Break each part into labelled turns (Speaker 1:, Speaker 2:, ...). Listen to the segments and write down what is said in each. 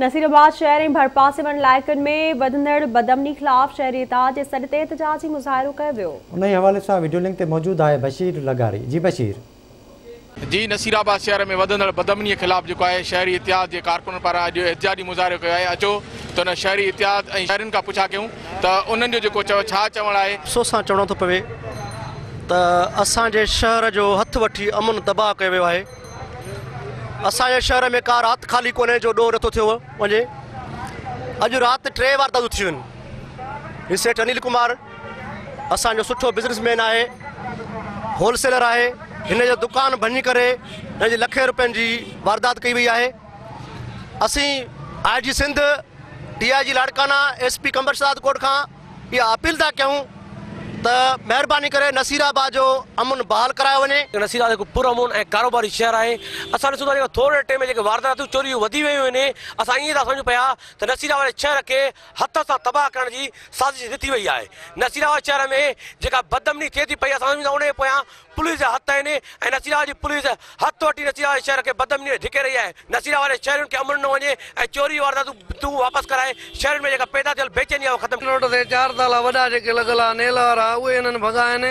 Speaker 1: نصيرآباد شهر ۽ ڀرپاسي وارن علائقن ۾ وڌندڙ بدامني خلاف شهري اتحاد جي سڏ تي احتجاجي مظاهرو ڪيو ويو.
Speaker 2: انهي حوالي سان وڊيو لنڪ تي موجود آهي بشير لغاري. جي بشير.
Speaker 3: جي نصيرآباد شهر ۾ وڌندڙ بدامني خلاف جيڪو آهي شهري اتحاد جي ڪارڪنن پاران اڄ احتجاجي مظاهرو ڪيو آهي. اچو ته ان شهري اتحاد ۽ شهرين کان پڇا ڪيون ته انهن جو جيڪو چئو ڇا چوڻ آهي.
Speaker 4: افسوس سان چوڻو ٿو پوي ته اسان جي شهر جو هٿ وٺي امن تباهه ڪيو ويو آهي. اسان جي شهر ۾ ڪا رات خالي ڪونهي جو ڏوهه نٿو ٿيو وڃي. اڄ رات ٽي وارداتون ٿيون آهن. هي سيٺ انيل ڪمار اسان جو سٺو بزنس مين آهي، هول سيلر آهي. هن جو دڪان ڀڃي ڪري هن جي لکين روپين جي واردات ڪئي وئي آهي. اسين I G Sindh, D I G Larkana, S P Qambar Shahdadkot کان اها اپيل ٿا ڪيون ته مهرباني ڪري نصير آباد جو امن بحال ڪرايو وڃي.
Speaker 5: نصير آباد هڪ پر امن ۽ ڪاروباري شهر آهي. اسان ڏسون ٿا جيڪا ٿورڙي ٽيم ۾ جيڪي وارداتون چوريون وڌي ويون آهن اسان ائين ٿا سمجهون پيا ته نصير آباد شهر کي هٿ سان تباهه ڪرڻ جي سازش رٿي وئي آهي. نصير آباد شهر ۾ جيڪا بدامني ٿئي ٿي پئي اسان سمجهون ٿا ان جي پويان پوليس جا هٿ آهن ۽ نصير آباد جي پوليس هٿ وٺي نصير آباد شهر کي بدامني ۾ ڌڪي رهي آهي. نصير آباد جي شهرين کي امن ڏنو وڃي ۽ چوري جون وارداتون واپس ڪرائي شهرين ۾ جيڪا پيدا ٿيل بيچيني آهي اها ختم
Speaker 6: روڊ تي چار تالا وڏا جيڪي لڳل آ نيل وارا اهي هنن ڀڳا آهن.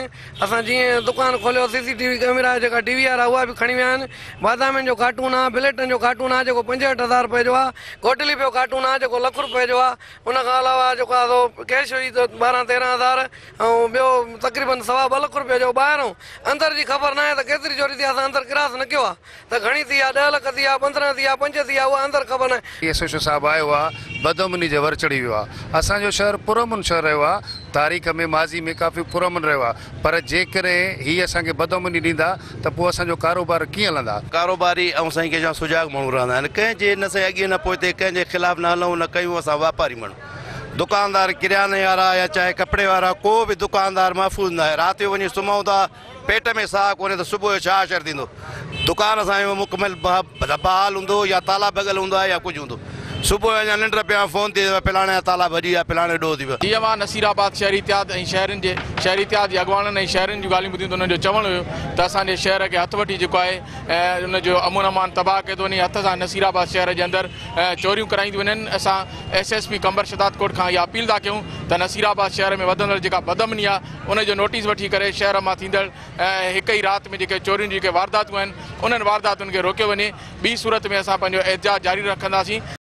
Speaker 6: اسان جيئن دڪان کوليو C C T V camera جيڪا ڊي وي آر آ اها به کڻي ويا آهن. بادامين جو ڪارٽون آ، بليٽن جو ڪارٽون آ جيڪو 65 هزار رپئي جو آ، گوڊلي پيو ڪارٽون آ جيڪو لک رپئي جو آ، ان کان علاوه جيڪو آ سو ڪيش هئي ته 12 13 هزار ۽ ٻيو تقريبن سوا ٻه لک روپيه جو ٻاهرئون اندر جي خبر ناهي ته ڪيتري چوري ٿي اسان اندر ڪراس نه ڪيو آ ته گهڻي ٿي آ 10 لک ٿي آ 15 ٿي آ 5 ٿي آ اها اندر خبر ناهي.
Speaker 7: ايس ايڇ او صاحب آيو آ بدامني جي ور چڙهي ويو آ اسان جو شهر پرامن شهر رهيو آ تاريخ ۾ ماضي ۾ ڪافي پرامن رهيو آ پر جيڪڏهن هي اسان کي بدامني ڏيندا ته پوء اسان جو ڪاروبار ڪيئن هلندا.
Speaker 8: ڪاروباري ۽ سائين ڪنهن جا سجاڳ ماڻهو رهندا آهن ڪنهن جي نه سائين اڳي نه پوئتي ڪنهن جي خلاف نه هلون نه ڪيون اسان واپاري ماڻهو دڪاندار ڪرياني وارا يا چاهي ڪپڙي وارا ڪو به دڪاندار محفوظ ناهي رات جو وڃي سمهون ٿا پيٽ ۾ ساهه ڪونهي ته صبح جو ڇا حشر ٿيندو دڪان اسان جو مڪمل بحال هوندو يا تالا ڀڳل هوندا يا ڪجهه هوندو صبح جو اڃا ننڊ پيا فون ٿئي ته فلاڻي جا تالا ڀڄي ويا فلاڻي ڏوهه ٿي ويو.
Speaker 3: جي اوهان نصير آباد شهري اتحاد ۽ شهرين جي شهري اتحاد جي اڳواڻن ۽ شهرين جون ڳالهيون ٻڌيون ته انهن جو چوڻ هيو ته اسان جي شهر کي هٿ وٺي جيڪو آهي ان جو امن امان تباهه ڪيو ٿو وڃي هٿ سان نصير آباد شهر جي اندر چوريون ڪرايون ٿيون وڃن اسان S S P Qambar Shahdadkot کان اها اپيل ٿا ڪيون ته نصير آباد شهر ۾ وڌندڙ جيڪا بدامني آهي ان جو نوٽيس وٺي ڪري شهر مان ٿيندڙ هڪ ئي رات ۾ جيڪي چورين جون جيڪي وارداتون آهن انهن وارداتن کي روڪيو وڃي ٻي صورت ۾ اسان پنهنجو احتجاج جاري رکنداسين.